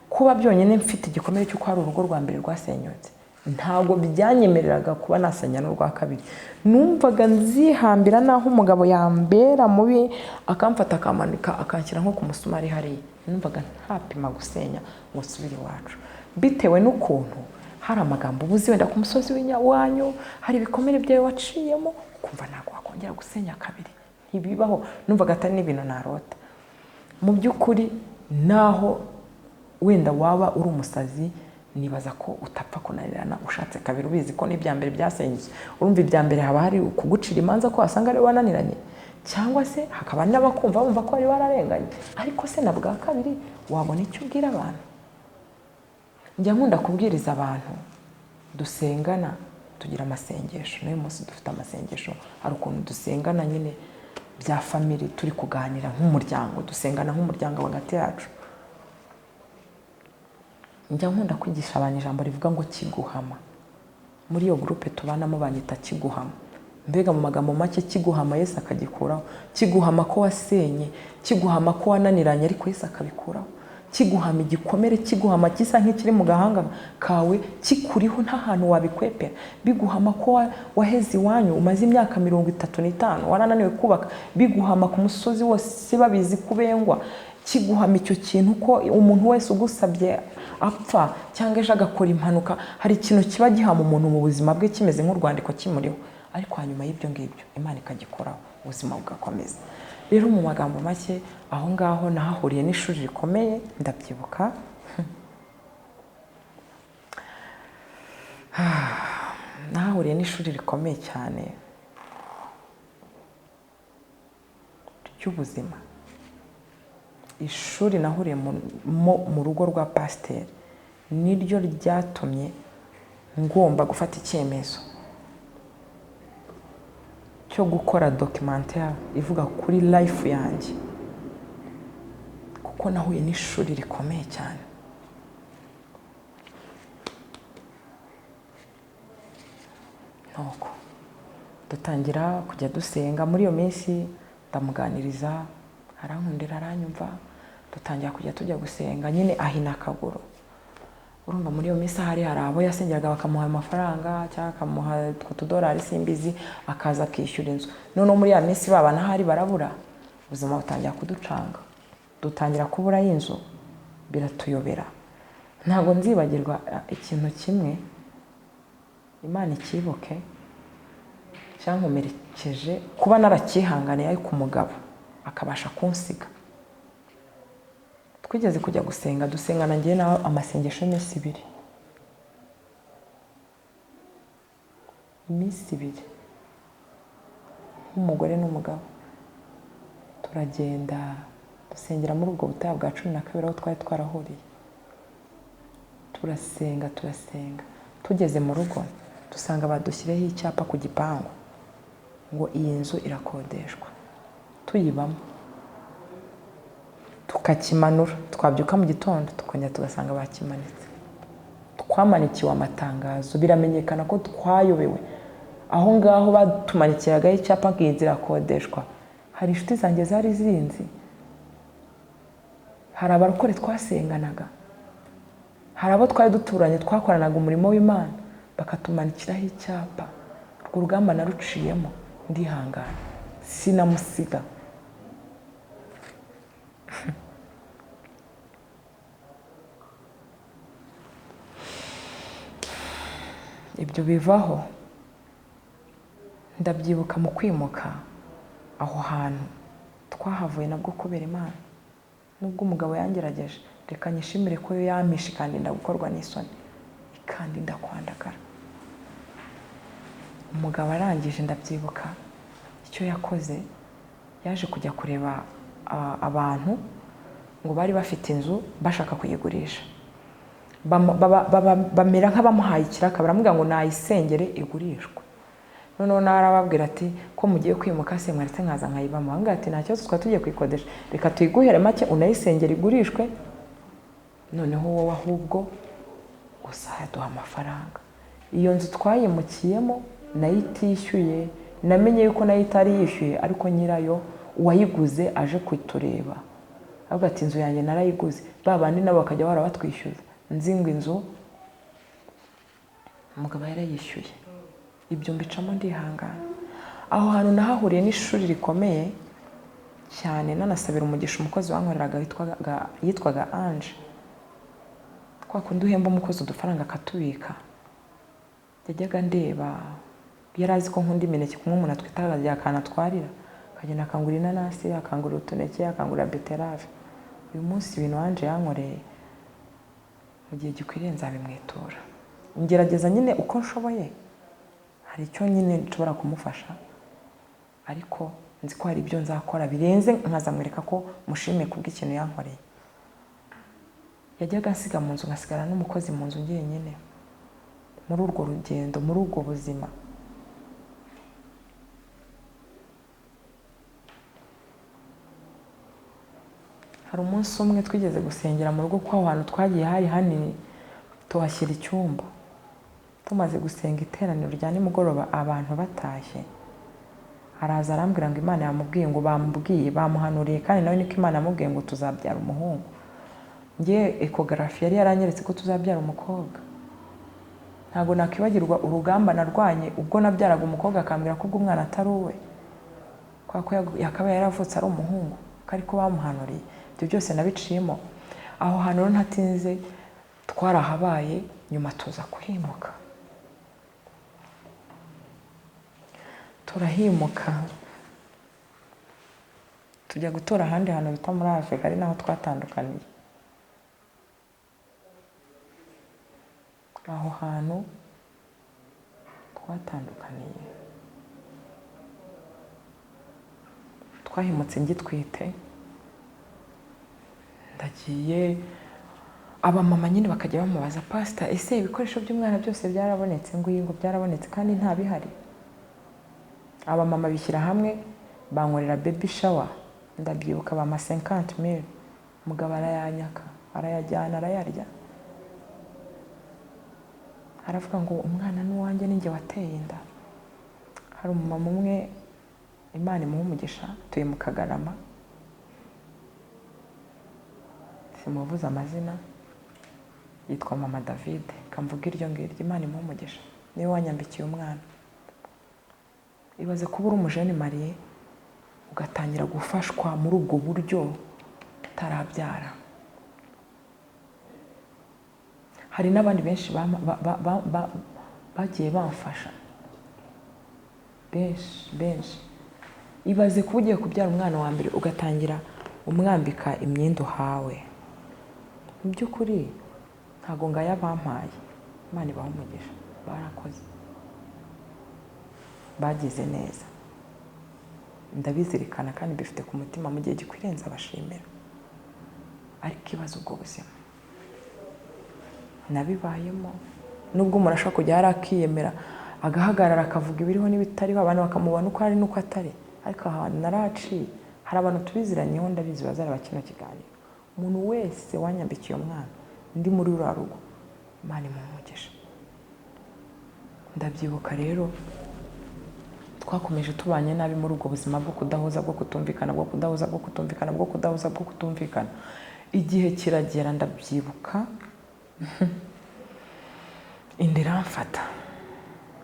kuba byonyine mfite igikomere cy'uko hari urugo rwa mbere rwasenyutse, Ntabwo byanyemereraga kuba nasenya n'urwa kabiri. Numvaga nzihambira naho umugabo yambera mubi akamfata akamanika akanshyira nko ku musumari hariya. Numvaga ntapima gusenya ngo nsubire iwacu, bitewe n'ukuntu hari amagambo ubuzi wenda ku musozi wanyu, hari ibikomere byawe waciyemo, ukumva ntabwo wakongera gusenya kabiri, ntibibaho. Numvaga atari n'ibintu narota. Mu by'ukuri naho wenda waba uri umusazi, nibaza ko utapfa kunanirana ushatse kabiri, ubizi ko n'ibya mbere byasenyutse. Urumva ibya mbere haba hari kugucira imanza ko wasanga ari wananiranye, cyangwa se hakaba n'abakumva bumva ko wari wararenganye. Ariko se na bwa kabiri wabona icyo ubwira abantu? Njya nkunda kubwiriza abantu dusengana, tugira amasengesho. N'uyu munsi dufite amasengesho, hari ukuntu dusengana nyine bya family, turi kuganira nk'umuryango, dusengana nk'umuryango hagati yacu. Njya nkunda kwigisha abantu ijambo rivuga ngo kiguhama. Muri iyo groupe tubanamo banyita kiguhama. Mbega mu magambo make, kiguhama Yesu akagikuraho, kiguhama ko wasenye, kiguhama ko wananiranye, ariko Yesu akabikuraho, kiguhama igikomere, kiguhama gisa nk'ikiri mu gahanga kawe, kikuriho nta hantu wabikwepera, biguhama ko waheze iwanyu umaze imyaka 35 warananiwe kubaka, biguhama ku musozi wose babizi kubengwa, kiguhama icyo kintu ko umuntu wese ugusabye apfa cyangwa ejo agakora impanuka. Hari ikintu kiba gihama umuntu mu buzima bwe kimeze nk'urwandiko kimuriho, ariko hanyuma y'ibyo ngibyo Imana ikagikoraho, ubuzima bugakomeza. Rero mu magambo make, aho ngaho nahahuriye n'ishuri rikomeye, ndabyibuka. Nahahuriye n'ishuri rikomeye cyane ry'ubuzima. Ishuri nahuriye mu rugo rwa pasiteri niryo ryatumye ngomba gufata icyemezo cyo gukora documentaire ivuga kuri life yanjye, kuko nahuye n'ishuri rikomeye cyane. Nuko dutangira kujya dusenga. Muri iyo minsi ndamuganiriza, arankundira, aranyumva, dutangira kujya tujya gusenga nyine ahina akaguru. Urumva muri iyo minsi hari abo yasengeraga bakamuha amafaranga cyangwa akamuha utwo tudorari simbizi, akaza akishyura inzu. Noneho muri ya minsi baba n'ahari barabura, ubuzima butangira kuducanga, dutangira kubura y'inzu, biratuyobera. Ntabwo nzibagirwa ikintu kimwe, Imana ikibuke, cyankomerekeje kuba narakihanganiye, ariko umugabo akabasha kunsiga. Twigeze kujya gusenga, dusengana njye nawe amasengesho y'iminsi ibiri. Iminsi ibiri nk'umugore n'umugabo, turagenda dusengera muri ubwo butayu bwa 12 aho twari twarahuriye. Turasenga turasenga, tugeze mu rugo dusanga badushyireho icyapa ku gipangu ngo iyi nzu irakodeshwa, tuyibamo tukakimanura, twabyuka mu gitondo tukongera tugasanga bakimanitse. Twamanikiwe amatangazo, biramenyekana ko twayobewe. Aho ngaho batumanikiragaho icyapa ngo iyi nzu irakodeshwa. Hari inshuti zanjye zari zinzi, hari abarokore twasenganaga, hari abo twari duturanye twakoranaga umurimo w'Imana, bakatumanikiraho icyapa. Urwo rugamba naruciyemo ndihangana, sinamusiga. Ibyo bivaho. Ndabyibuka mu kwimuka aho hantu twahavuye nabwo kubera Imana, nubwo umugabo yangerageje, reka nyishimire ko yo yampishe ikandinda gukorwa n'isoni, ikandinda kwandagara. Umugabo arangije, ndabyibuka icyo yakoze, yaje kujya kureba abantu ngo bari bafite inzu bashaka kuyigurisha, bamera nk'abamuhaye ikiraka, baramubwira ngo nayisengere igurishwe. Noneho nawe arababwira ati ko mugiye kwimuka se mwaretse nkaza nkayibamo. Bamubwira ati nta kibazo, twari tugiye kuyikodesha, reka tuyiguhere make unayisengere igurishwe, noneho wowe ahubwo uzaduha amafaranga. Iyo nzu twayimukiyemo nayo itishyuye, namenye yuko nayo itari yishyuye, ariko nyirayo uwayiguze aje kutureba avuga ati inzu yanjye narayiguze, ba bandi nabo bakajya bahora batwishyuza. Nzi ngo inzu Umugabo yarayishyuye. Ibyo mbicamo ndihangana. Aho hantu nahahuriye n'ishuri rikomeye cyane, nanasabira umugisha umukozi wankoreraga yitwaga Ange. Kwa kundi uhemba umukozi udufaranga akatubika, yajyaga ndeba, yari azi ko nkunda imineke, kumwe umuntu atwita akagira akantu atwarira, akagenda akangura inanasi, akangura utuneke, akangura beterave. Uyu munsi ibintu Ange yankoreye mu gihe gikwiriye nzabimwitura. Ngerageza nyine uko nshoboye, hari icyo nyine nshobora kumufasha, ariko nzi ko hari ibyo nzakora birenze nkazamwereka ko mushimiye kubw'ikintu yankoreye. Yajyaga ansiga mu nzu, nkasigara n'umukozi mu nzu njyenyine. Muri urwo rugendo, muri ubwo buzima, hari umunsi umwe twigeze gusengera mu rugo, kuko aho hantu twagiye hari hanini, tuhashyira icyumba. Tumaze gusenga iteraniro rya nimugoroba, abantu batashye, araza arambwira ngo Imana yamubwiye ngo bamubwiye, bamuhanuriye, kandi nawe niko Imana yamubwiye ngo tuzabyara umuhungu. Nge ekogarafi yari yaranyeretse ko tuzabyara umukobwa. Ntabwo nakwibagirwa urugamba narwanye ubwo nabyaraga umukobwa akambwira ko ubwo umwana atari uwe, kubera ko yakabaye yaravutse ari umuhungu, ariko bamuhanuriye. Ibyo byose nabiciyemo. Aho hantu rero ntatinze, twarahabaye, nyuma tuza kuhimuka. Turahimuka tujya gutura ahandi hantu bita muri Afurika, ari naho twatandukaniye. Aho hantu twatandukaniye, twahimutse ngitwite, ndagiye, abamama nyine bakajya bamubaza, pastor, ese ibikoresho by'umwana byose byarabonetse? Ngo iyi ngo byarabonetse kandi nta bihari. Abamama bishyira hamwe bankorera baby shower, ndabyibuka bampa 50,000, umugabo arayanyaka, arayajyana, arayarya. Aravuga ngo umwana ni uwanjye, ni njye wateye inda. Hari umumama umwe, Imana imuha umugisha, tuye mu Kagarama, simuvuze amazina, yitwa Mama David, kamvuga iryo ngiryo, Imana imuha umugisha, niwe wanyambikiye umwana. Ibaze kuba uri umujene mariye ugatangira gufashwa muri ubwo buryo utarabyara. Hari n'abandi benshi bagiye bamfasha, benshi benshi. Ibaze kuba ugiye kubyara umwana wa mbere ugatangira umwambika imyenda uhawe. Mu by'ukuri ntago ngaya bampaye, Imana ibahe umugisha, barakoze, bagize neza, ndabizirikana kandi mbifite ku mutima, mu gihe gikwiriye nzabashimira. Ariko ibaze ubwo buzima nabibayemo, nubwo umuntu ashobora kujya yarakiyemera agahagarara akavuga ibiriho n'ibitariho, abantu bakamubona uko ari n'uko atari, ariko ahantu naraciye hari abantu tubiziranyeho, ndabizi bazareba kino kiganiro. Umuntu wese wanyambikiye umwana ndi muri ruriya rugo, Imana imuhe umugisha. Ndabyibuka rero twakomeje tubanye nabi muri ubwo buzima bwo kudahuza, bwo kutumvikana, bwo kudahuza, bwo kutumvikana, bwo kudahuza, bwo kutumvikana. Igihe kiragera ndabyibuka, inda iramfata,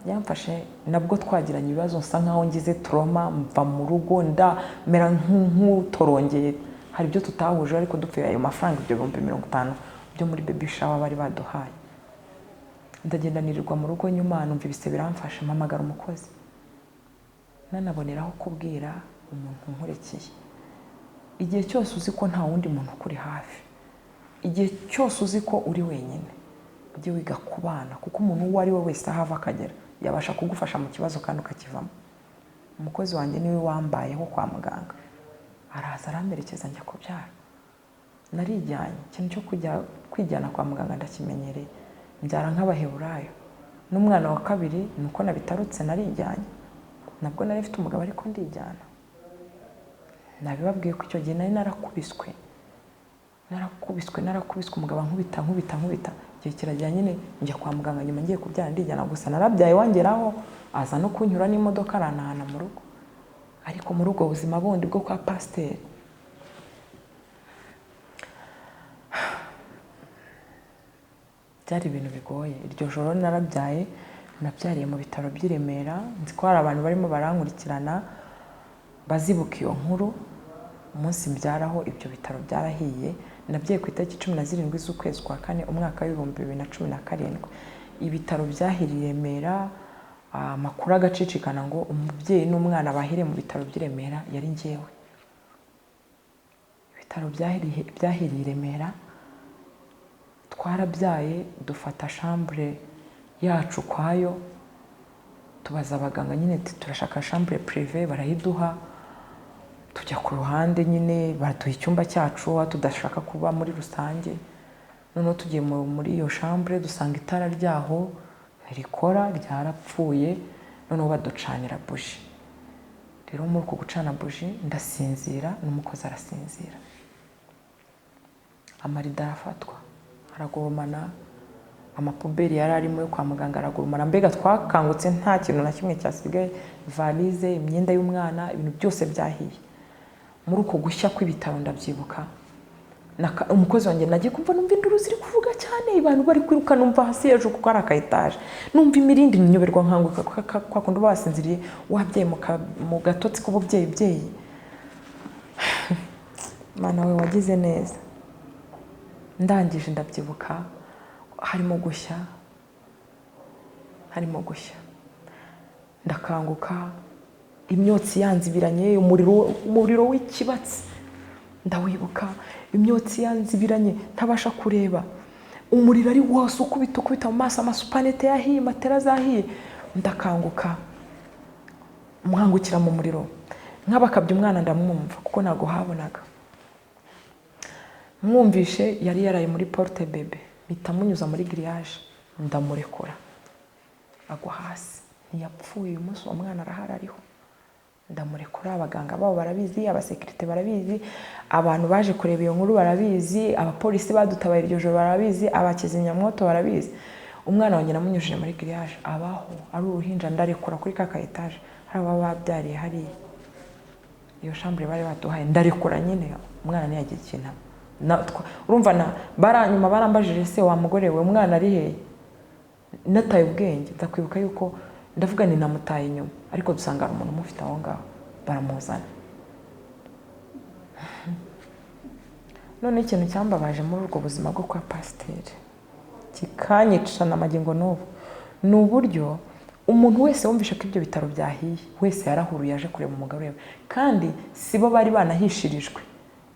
yamfashe nabwo twagiranye ibibazo, nsa nkaho ngize trauma, mva mu rugo ndamera nk'utorongeye. Hari ibyo tutahuje ariko dupfira ayo mafaranga, ibyo 50,000 byo muri baby shower bari baduhaye. Ndagenda nirirwa mu rugo, nyuma numva ibise biramfashe, mpamagara umukozi, nanaboneraho kubwira umuntu nkurikiye. Igihe cyose uzi ko nta wundi muntu ukuri hafi, igihe cyose uzi ko uri wenyine, ujye wiga kubana, kuko umuntu uwo ari we wese aho ava akagera yabasha kugufasha mu kibazo kandi ukakivamo. Umukozi wanjye niwe wambayeho kwa muganga, araza aramperekeza njya kubyara. Narijyanye, ikintu cyo kujya kwijyana kwa muganga ndakimenyereye, mbyara nk'abaheburayo. N'umwana wa kabiri nuko nabitarutse narijyanye, nabwo nari mfite umugabo ariko ndijyana. Nabibabwiye ko icyo gihe nari narakubiswe, narakubiswe, narakubiswe, umugabo ankubita, nkubita, nkubita. Igihe kiragera nyine njya kwa muganga, nyuma ngiye kubyara ndijyana, gusa narabyaye wangeraho aza no kunyura n'imodoka arantahana mu rugo. Ariko muri ubwo buzima bundi bwo kwa pasiteri, Byari ibintu bigoye. Iryo joro narabyaye, nabyariye mu bitaro by'i Remera. Nzi ko hari abantu barimo barankurikirana bazibuka iyo nkuru. Umunsi mbyaraho ibyo bitaro byarahiye. Nabyaye ku itariki 17 z'ukwezi kwa kane umwaka w'ibihumbi 2017. Ibitaro byahiriye Remera, amakuru agacicikana ngo umubyeyi n'umwana bahiriye mu bitaro by'i Remera yari njyewe. Ibitaro byahiriye Remera, twarabyaye dufata chambre yacu kwayo, tubaza abaganga nyine turashaka chambre privée, barayiduha. Tujya ku ruhande nyine baduha icyumba cyacu tudashaka kuba muri rusange. Noneho tugiye muri iyo chambre dusanga itara ryaho ntirikora, ryarapfuye. Noneho baducanira buji. Rero muri uko gucana buji ndasinzira n'umukozi arasinzira, amarido arafatwa aragurumana, amapuberi yari arimo yo kwa muganga aragurumana. Mbega twakangutse nta kintu na kimwe cyasigaye, valise, imyenda y'umwana, ibintu byose byahiye. Muri uko gushya kw'ibitaro ndabyibuka, umukozi wanjye nagiye kumva numva induru ziri kuvuga cyane, abantu bari kwiruka, numva hasi hejuru kuko ari aka etaje, numva imirindi nyoberwa nkanguka kwa kundi uba wasinziriye wabyaye mu gatotsi k'ububyeyi byeyi. Mana we wagize neza. Ndangije ndabyibuka harimo gushya, harimo gushya, ndakanguka imyotsi yanzibiranye, umuriro w'ikibatsi ndawibuka, imyotsi yanzibiranye ntabasha kureba, umuriro ari wose ukubita mu maso, amasupanete yahiye, matera zahiye. Ndakanguka nkangukira mu muriro, nk'abakabye umwana ndamwumva kuko ntago habonaga. Mwumvishe yari yaraye muri porte bebe, mpita munyuza muri grillage ndamurekura agwa hasi, ntiyapfuye. Uyu munsi uwo mwana arahari ariho. Ndamurekura, abaganga babo barabizi, abasekirite barabizi, abantu baje kureba iyo nkuru barabizi, abapolisi badutabaye iryo joro barabizi, abakizimyamwoto barabizi. Umwana wanjye namunyujije muri grillage abaho ari uruhinja, ndarekura kuri ka etaje hari ababa babyariye hariya iyo chambre bari baduhaye, ndarekura nyine umwana ntiyagira ikintu. Urumva nyuma barambajije se wa mugore we umwana ari hehe? Nataye ubwenge, ndakwibuka yuko ndavuga ni namutaye inyuma, ariko dusanga hari umuntu umufite aho ngaho baramuzana. None ikintu cyambabaje muri ubwo buzima bwo kwa pasiteri kikanyica n'amagingo n'ubu, ni uburyo umuntu wese wumvishe ko ibyo bitaro byahiye wese yarahuruye aje kureba umugabo we, kandi sibo bari banahishirijwe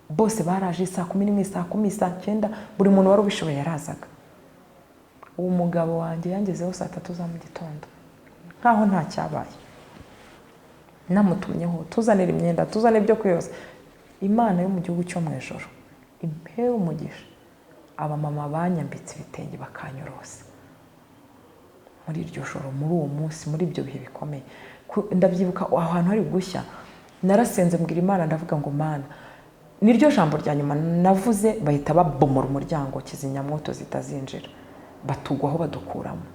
bose baraje saa 11, saa 10, saa 9, buri muntu wari ubishoboye yarazaga. Uwo mugabo wanjye yangezeho saa 3 za mu gitondo nkaho nta cyabaye, namutumyeho tuzanira imyenda, tuzane ibyo kwiyoza. Imana yo mu gihugu cyo mu ijoro impere umugisha, abamama banyambitse ibitenge bakanyorosa muri iryo joro, muri uwo munsi, muri ibyo bihe bikomeye. Ndabyibuka aho hantu hari gushya, narasenze mbwira Imana ndavuga ngo Mana, niryo jambo rya nyuma navuze, bahita babomora umuryango kizimyamwoto zitazinjira, batugwaho badukuramo.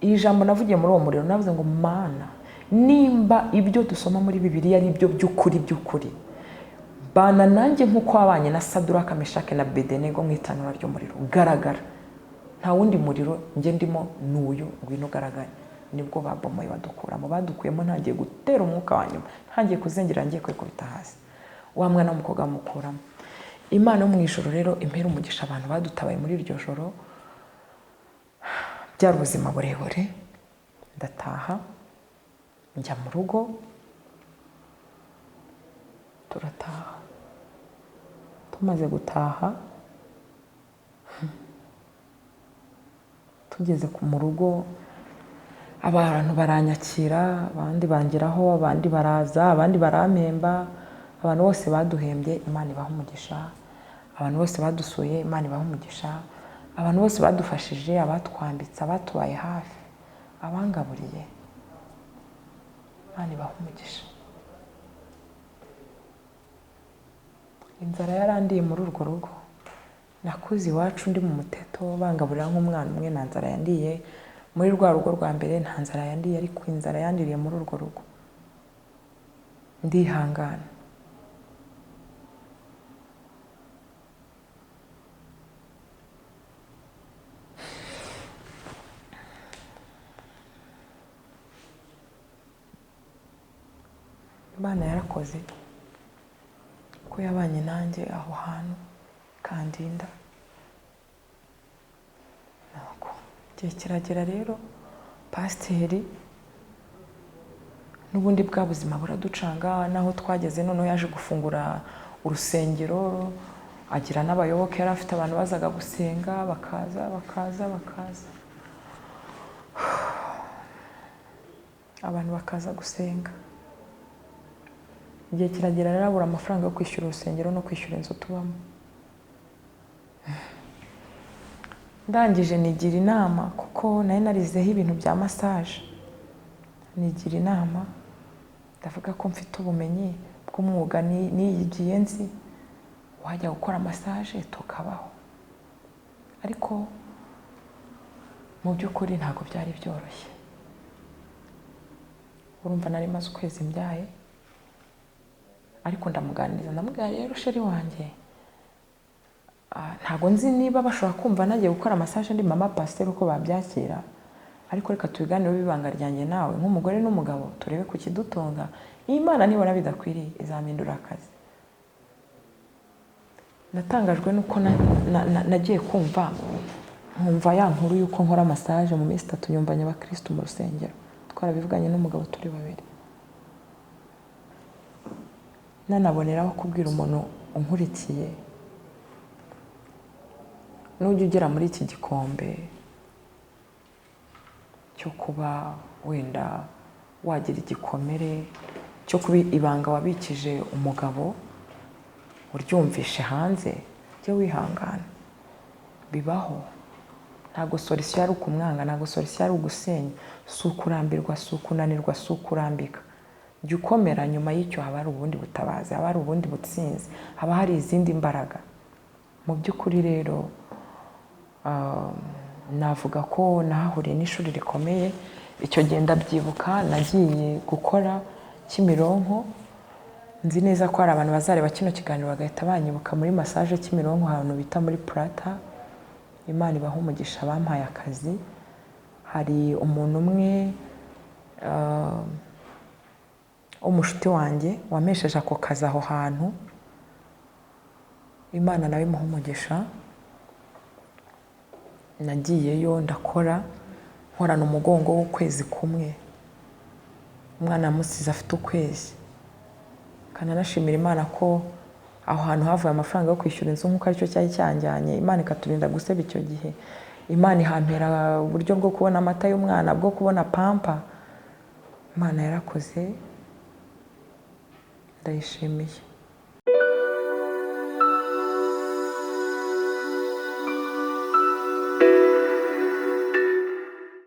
Iri jambo navugiye muri uwo muriro, navuze ngo Mana, nimba ibyo dusoma muri Bibiliya ari ibyo by'ukuri by'ukuri, bana nanjye nk'uko wabanye na Saduraka, Meshake na Abedenego mu itanura ry'umuriro, garagara nta wundi muriro njye ndimo n'uyu, ngwino ugaragare. Nibwo babomoye badukuramo, badukuyemo ntangiye gutera umwuka wa nyuma, ntangiye kuzengera, ngiye kwikubita hasi, wa mwana w'umukobwa bamukuramo. Imana yo mu ijoro rero impera umugisha abantu badutabaye muri iryo joro. Byari ubuzima burebure. Ndataha njya mu rugo, turataha. Tumaze gutaha tugeze mu rugo, abantu baranyakira, abandi bangeraho, abandi baraza, abandi barampemba. Abantu bose baduhembye Imana ibaha umugisha, abantu bose badusuye Imana ibaha umugisha, abantu bose badufashije, abatwambitse, abatubaye hafi, abangaburiye, Imana ibaha umugisha. Inzara yarandiye muri urwo rugo. Nakuze iwacu ndi mu muteto, bangaburira nk'umwana umwe, nta nzara yandiye. Muri rwa rugo rwa mbere nta nzara yandiye, ariko inzara yandiriye muri urwo rugo. Ndihangana. Imana yarakoze ko yabanye nanjye aho hantu kandinda. Nuko igihe kiragera rero, pasiteri n'ubundi bwa buzima buraducanga, naho twageze noneho yaje gufungura urusengero, agira n'abayoboke, yari afite abantu bazaga gusenga, bakaza bakaza bakaza, abantu bakaza gusenga. Igihe kiragera rero abura amafaranga yo kwishyura urusengero no kwishyura inzu tubamo. Ndangije nigira inama, kuko nari narizeho ibintu bya massage, nigira inama ndavuga ko mfite ubumenyi bw'umwuga niyigiye nzi, wajya gukora massage tukabaho. Ariko mu by'ukuri ntabwo byari byoroshye. Urumva nari maze ukwezi mbyaye, ariko ndamuganiriza, ndamubwira rero sheri wanjye, ntabwo nzi niba bashobora kumva nagiye gukora massage ndi mama pasiteri uko babyakira, ariko reka tubiganireho ibanga ryanjye nawe nk'umugore n'umugabo, turebe ku kidutunga. Imana nibona bidakwiriye izampindura akazi. Natangajwe nuko nagiye kumva nkumva ya nkuru yuko nkora massage mu minsi 3 nyumvanye abakristo mu rusengero, twarabivuganye n'umugabo turi babiri. Nanaboneraho kubwira umuntu unkurikiye, nujya ugera muri iki gikombe cyo kuba wenda wagira igikomere cyo kuba ibanga wabikije umugabo uryumvishe hanze, jya wihangana, bibaho. Ntabwo solution ari ukumwanga, ntabwo solution ari ugusenya, si ukurambirwa, si ukunanirwa, si ukurambika. Jya ukomera, nyuma y'icyo haba hari ubundi butabazi, haba hari ubundi butsinzi, haba hari izindi mbaraga. Mu by'ukuri rero navuga ko nahahuriye n'ishuri rikomeye. Icyo gihe ndabyibuka nagiye gukora Kimironko, nzi neza ko hari abantu bazareba kino kiganiro bagahita banyibuka muri massage Kimironko, ahantu bita muri Plata. Imana ibaha umugisha, bampaye akazi. Hari umuntu umwe w'umushuti wanjye wampesheje ako kazi aho hantu, Imana nawe imuha umugisha. Nagiyeyo ndakora, nkorana umugongo w'ukwezi kumwe, umwana yamusize afite ukwezi. Kananashimira Imana ko aho hantu havuye amafaranga yo kwishyura inzu nk'uko aricyo cyari cyanjyanye, Imana ikaturinda guseba icyo gihe. Imana ihampera uburyo bwo kubona amata y'umwana, bwo kubona pampa. Imana yarakoze, ndayishimiye.